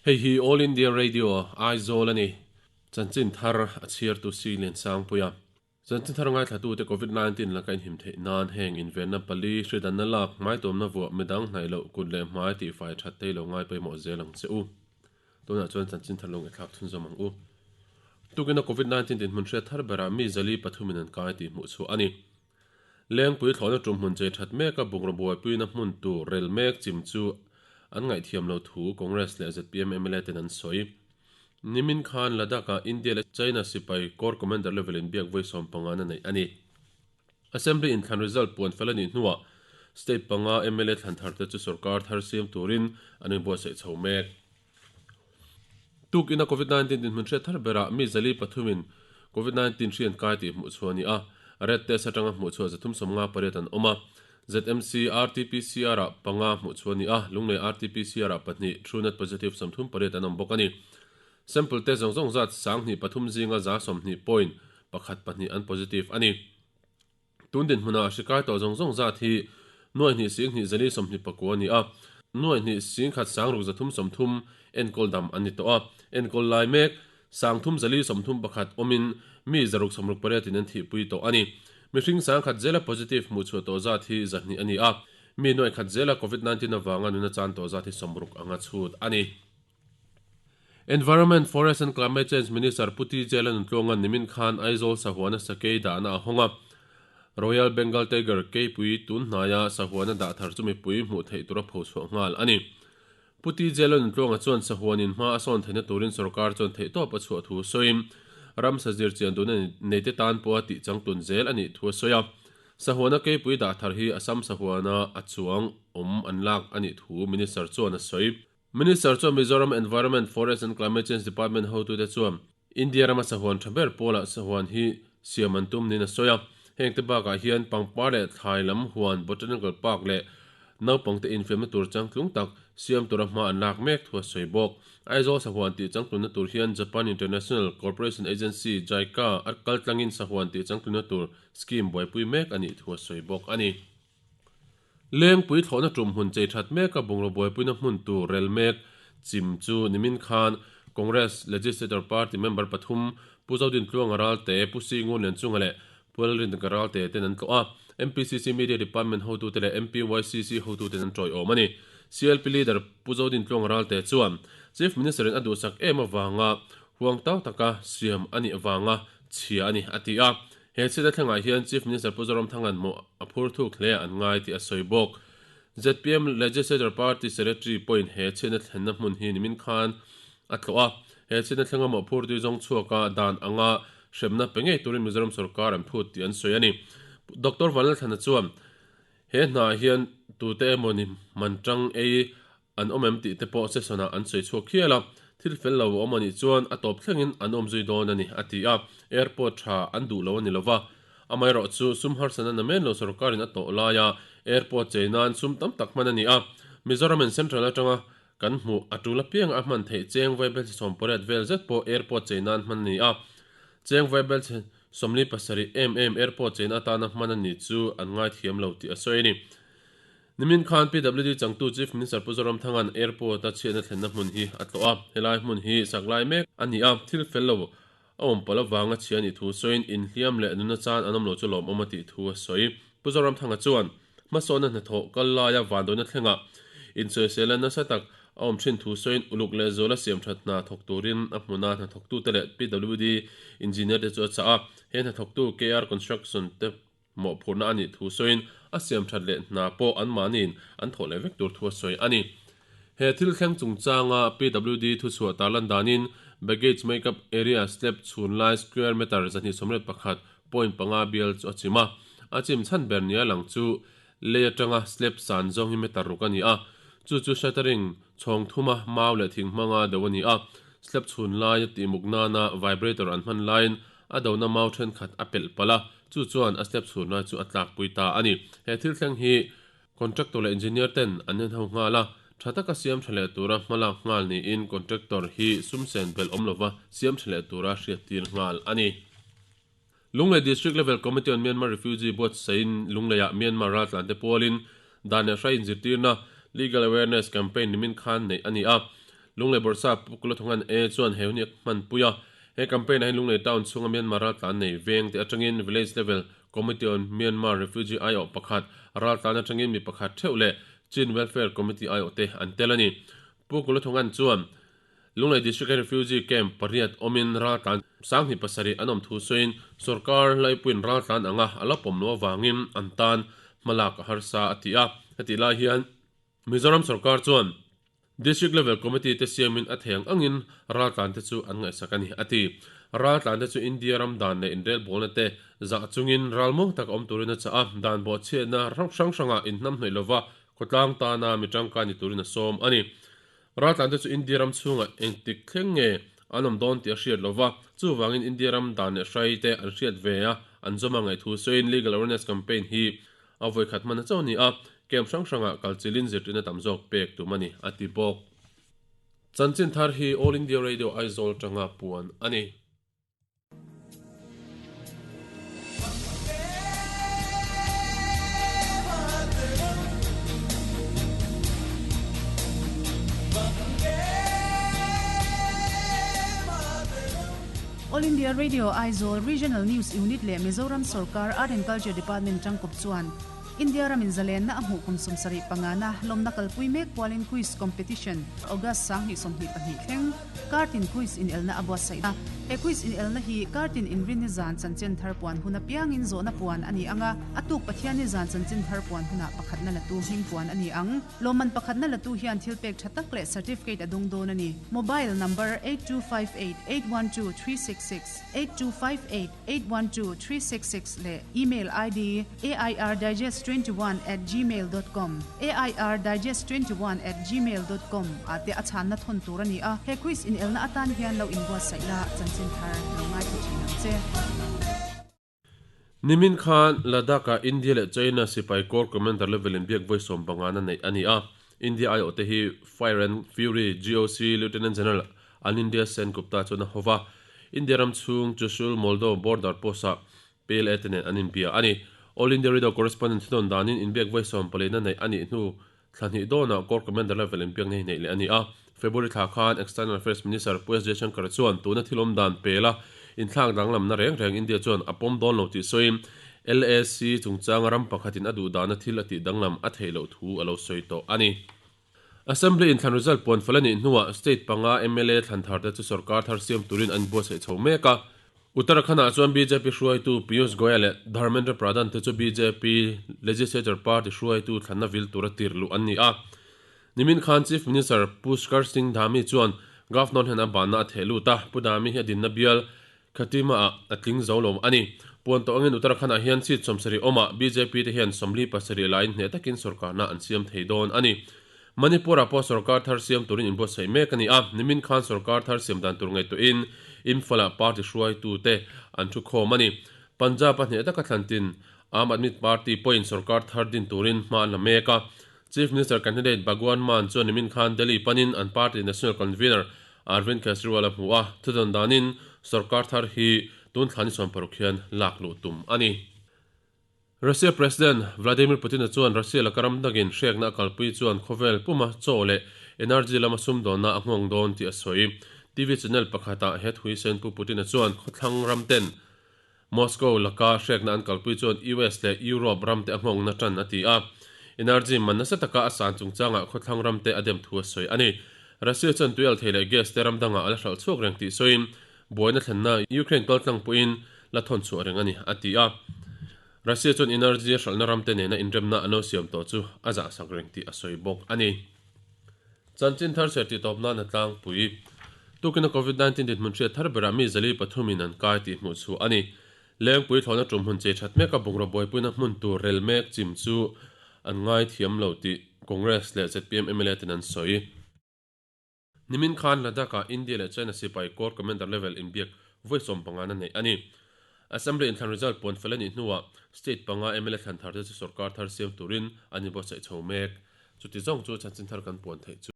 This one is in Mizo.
Hei hi All India Radio, Aizawl a ni. Chanchin thar a chhiartu si Liansangpuia. Chanchin thar ngaithlatute Covid 19 laka inhim theih nan heng invenna pali, hridanna lak, hmaituamna vuah, midang hnaih loh, kut leh hmai tihfai that te lo ngai pawimawh zel ang che u. Tunah chuan chanchin thar lo ngaihthlak chhunzawm ang u. Tukina Covid 19 dinhmun hriat thar berah mi 403 in an kai tih hmuh chhuah a ni. Lengpui thlawhna tum hmun chei that meka bungraw buaipuina hmun tur rel mek chim chu an ngaihthiam lo thu Congress leh zpm mla ten an sawi. Nimin khan Ladakh-ah India leh China sipai Corps Commander level inbiak vawi 15 na neih a ni. Assembly inthlan result puan fel a nih hnuah state panga mla thlan thar te chu sorkar thar siam turin an inbuatsaih chho mek. Tukina Covid 19 dinhmun hriat thar berah mi 403 in Covid 19 hri an kai tih hmuh chhuah a ni a, red test atanga hmuh chhuah 358 an awm a. ZMC RT-PCR ah panga hmuh chhuah a ni a, Lunglei RT-PCR ah pahnih Truenat positive 38 an awm bawk a ni. Sample test zawng zawng zat 23 zinga 120 point pakhat pahnih an positive a ni. Tun dinhmunah hri kai tawh zawng zawng zat hi nuai hnih sing hnih zali sawmhnih pakua a ni a, nuai hnih sing khat sang ruk zathum sawmthum enkawl dam an ni tawh a. Enkawl lai mek sang thum zali sawmthum pakhat awmin mi zaruk sawmruk pariatin an thihpui tawh a ni. Mihring sang khat zela positive hmuhchhuah tawh zat hi zahnih a ni a, mi nuai khat zela covid 19 avanga nuna chan tawh zat hi sawmruk anga chhut a ni. Environment, Forest and Climate Change Minister Pu TJ Lalnuntluanga'n nimin khan Aizawl sahuana sakei dahna a hawng a. Royal Bengal Tiger keipui tun hnaia sahuana dah thar chu mipui hmuh theih tura phochhuah nghal a ni. Pu TJ Lalnuntluanga chuan sahuanin hma a sawn theihna turin sorkar chuan theihtawp a chhuah thu sawiin ramsa zirchian duhna neite tan pawha tih changtun zel a nih thu a sawi a. Sahuana keipui dah thar hi Assam sahuana a chuang awm an lak a nih thu Minister chuan a sawi. Minister chuan Mizoram Environment, Forest and Climate Change Department hotute chuan India rama sahuan tha ber pawlah sahuan hi siam an tum niin a sawi a. Hengte bakah hian pangpar leh thlai lam huan, Botanical Park leh naupangte infiamna tur changtlung tak siam tura hma an lak mek thu a sawi bawk. Aizawl sahuan tih changtlunna tur hian Japan International Cooperation Agency, JICA, a kaltlangin sahuan tih changtlunna tur scheme buaipui mek a nih thu a sawi bawk a ni. Lengpui thlawhna tum hmun chei that meka bungraw buaipuina hmun tur rel mek chim chu nimin khan Congress Legislator Party member pathum Pu Zodintluanga Ralte, Pu Singun Lianchunga leh Pu Lalrindika Ralte ten an tlawh a, MPCC Media Department hotute leh MPYCC hotuten an tawiawm a ni. CLP Leader Pu Zodintluanga Ralte chuan Chief Minister in a duhsak em avanga huangtau taka siam a nih avanga chhia a ni a ti a. He chhiatna thlengah hian Chief Minister Pu Zoramthanga'n mawh a phur thuk hle an ngai tih a sawi bawk. Zpm Legislature Party Secretary pawhin he chhiatna thlenna hmun hi nimin khan a tlawh a, he chhiatna thlenga mawhphurtui zawng chhuaka dan anga hremna pe ngei turin Mizoram sorkar an phut tih an sawi a ni. Doctor Vanlalthlana chuan he hnaah hian tute emawni man tang ei An awm em tih te pawh session-ah an sawi chhuak hial a, thil fel lo a awm a nih chuan a tawp thlengin an awm zui dawn a ni, a ti a. Airport tha an duh lo a ni lo va, amaherawhchu sum harsatna na men lo sorkarin a tawh laia airport chei nan sum tam tak hman a ni a. Mizoram in Central atanga kan hmuh a tul apiang a hman theih cheng vaibelchhe 18 vel zet pawh airport chei nan hman a ni a. Cheng vaibelchhe 47 em em airport cheina atana hman a ni chu an ngaithiam lo tih a sawi a ni. Nimin khan PWD changtu Chief Minister Pu Zoramthanga'n Airport-a chhiatna thlenna hmun hi a tlawh a, helai hmun hi sak lai mek a ni a, thil fel lo a awm palh avanga chhia a nih thu sawiin inhliam leh nuna chan an awm lo chu lawmawm a tih thu a sawi. Pu Zoramthanga chuan hmasawnna hnathawh kal laia vanduaina thlengah insawisela nasa tak a awm thin thu sawiin uluk leh zuala siamthat hna thawk turin a hmuna hnathawktute leh PWD engineer te chu a chah a, he hnathawktu KR Construction te Mawhphurhna a nih thu sawiin a siam that leh hna pawh anmahniin an thawh leh vek tur thu a sawi a ni. He thil thleng chungchanga PWD thuchhuah tarlan danin baggage makeup area slab chhun lai square meter 281.5 bial chu a chim a. A chim chhan ber nia lang chu lei atanga slab san zawng hi meter ruk a ni a, chu chu shuttering chhawng thuma mau leh thing hmanga deuh a ni a. Slab chhun laia tihmuk nana vibrator an hman laiin a dona mau thenkhat a pelh palh a, Chu chuan a step chhunna chu a tlakpui ta a ni. He thil thleng hi contractor leh engineer ten an en ho nghal a, tha taka siam tha leh tura hmalak nghal niin contractor hi sum sen belh awm lova siam tha leh tura hriattir nghal a ni. Lunglei District Level Committee on Myanmar Refugee buatsaihin Lungleiah Myanmar raltlante pualin dan leh hrai inzirtirna, Legal Awareness Campaign nimin khan neih a ni a. Lunglei Bawrhsap Pu Kulathungan A chuan he hun hi a hmanpui a. He campaign ah hian Lunglei town chhunga Myanmar raltlan nei veng te atangin Village Level Committee on Myanmar Refugee aiawh pakhat, raltlan atangin mi pakhat theuh leh Chin Welfare Committee aiawh te an tel a ni. Pu Kulathungan chuan Lunglei District a Refugee Camp pariat awmin raltlan 7007 an awm thu sawiin sorkar laipuiin raltlan anga a la pawm loh avangin an tan hmalak a harsa a ti a. Hetih lai hian Mizoram sorkar chuan District Level Committee te siamin a thei ang angin raltlan te chu an ngaihsak a ni a ti. Raltlan te chu India ram dan leh inrelbawlna te zah chungin ralmuang taka awm turin a chah a, dan bawhchhiatna hrang hrangah inhnamhnawih lova khawtlang tana mi tangkai ni turin a sawm a ni. Raltlante chu India ram chhungah engtik thleng nge an awm dawn tih a hriat lova, chuvangin India ram dan leh hrai te an hriat ve a, an zawm a ngaih thu sawiin Legal Awareness Campaign hi a vawikhat hman a chauh a ni a, camp hrang hrangah kalchilhin zirtirna tam zawk pek tum a ni, a ti bawk. Chanchin thar hi All India Radio Aizawl tanga puan a ni. All India Radio Aizawl Regional News Unit leh Mizoram Sorkar Art and Culture Department tangkawp chuan India ramin zalenna a hmuh kum 75 na lawmna kalpui mek pualin Quiz Competition August 2022 thleng Kartin Quiz inelna a buatsaih a. He quiz inelna hi Kartin inrinni zan chanchin thar puan hun apiangin zawhna puan a ni ang a, a tuk Pathianni zan chanchin thar puan hunah pakhatna latu hming puan a ni ang. Lawmman pakhatna latu hian thil pek tha tak leh certificate a dung dawn a ni. Mobile number 8258812366, 8258812366 leh email ID airdigest21@gmail dot com, airdigest21@gmail dot com, ah te a chhanna thawn tur a ni a. He quiz inelna atan hian lo inbuatsaih la, chanchin thar lo ngaithla thin ang che. Nimin khan Ladakh-ah India leh China sipai Corps Commander level in biak vawi 15 na neih a ni a. India aiawhte hi Fire and Fury GOC Lieutenant General Anindya Sen Gupta chuan a hova. India ram chhung Chushul Moldo border post-ah PLA te nen an inbia a ni. All India Radio Correspondent thunawn danin inbiak vawi 14 na neih a nih hnu thla hnih dawnah Corps Commander level inbiakna hi neih leh a ni a. February thla khan External Affairs Minister Pu S Jaishankar chuan tuna thil awm dan pela inthlak danglamna reng reng India chuan a pawm dawn lo tih sawiin LAC chungchanga ram pakhatin a duh dahna thil a tih danglam a theih loh thu a lo sawi tawh a ni. Assembly inthlan result puan fel a nih hnuah state panga mla thlan thar te chu sorkar thar siam turin an buatsaih chho mek a. Uttarakhand-ah chuan bjp hruaitu Piyush Goyal leh Dharmendra Pradhan te chu bjp Legislature Party hruaitu thlanna vil tura tirh luh an ni a. Nimin khan Chief Minister Pushkar Singh Dhami chuan Governor hian a banna a theh lut a, Pu Dhami hi a dinna bial Khatima-ah a tling zo lo a ni. Puan tawh angin Uttarakhand-ah hian seat 70 awmah bjp te hian 47 laiin hneh takin sorkarna an siam thei dawn a ni. Manipur-ah pawh sorkar thar siam turin inbuatsaih mek a ni a, nimin khan sorkar thar siam dan tur ngaihtuahin Imphal-ah party hruaitute an thu khawm a ni. Punjab-a hneh taka thlantin Aam Aadmi Party pawhin sorkar thar din turin hma an la mek a. Chief Minister candidate Bhagwant Mann chuan nimin khan Delhi panin an party National Convener Arvind Kejriwal a hmu a, thudawn danin sorkar thar hi tun thla ni 60 hian lak luh tum a ni. Russia President Vladimir Putin-a chuan Russia laka ram dangin hrekna a kalpui chuan khawvel puma chaw leh energy lama sumdawnna a nghawng dawn tih a sawi. TV channel pakhatah he thui sen Pu Putin-a chuan khawthlang ramten Moscow laka hrekna an kalpui chuan US leh Europe ramte a nghawngna tan a ti a. Energy man nasa taka a san chungchangah khawthlang ramte a dem thu a sawi a ni. Russia chuan tuial thei leh gas te ram dangah a la hralh chhuak reng tih sawiin buaina thlenna Ukraine kaltlang pawhin la thawn chhuah reng a ni, a ti a. Russia chuan energy a hralhna ramte nena inremna an lo siam tawh chu a zahsak reng tih a sawi bawk a ni. Chanchin thar ser tih tawp nan a tlangpui. Tukina Covid-19 dinhmun hriat thar berah mi zali pathumin an kai tih hmuh chhuah a ni. Lengpui thlawhna tum hmun chei that meka bungraw buaipuina hmun tur rel mek chim chu an ngaithiam lo tih Congress leh zpm mla ten an sawi. Nimin khan Ladakh-ah India leh China sipai Corps Commander level inbiak vawi 15 na neih a ni. Assembly inthlan result puan fel a nih hnuah state panga mla thlan thar te chu sorkar thar siam turin an inbuatsaih chho mek. Chuti zawng chu chanchin thar kan puan theih chu.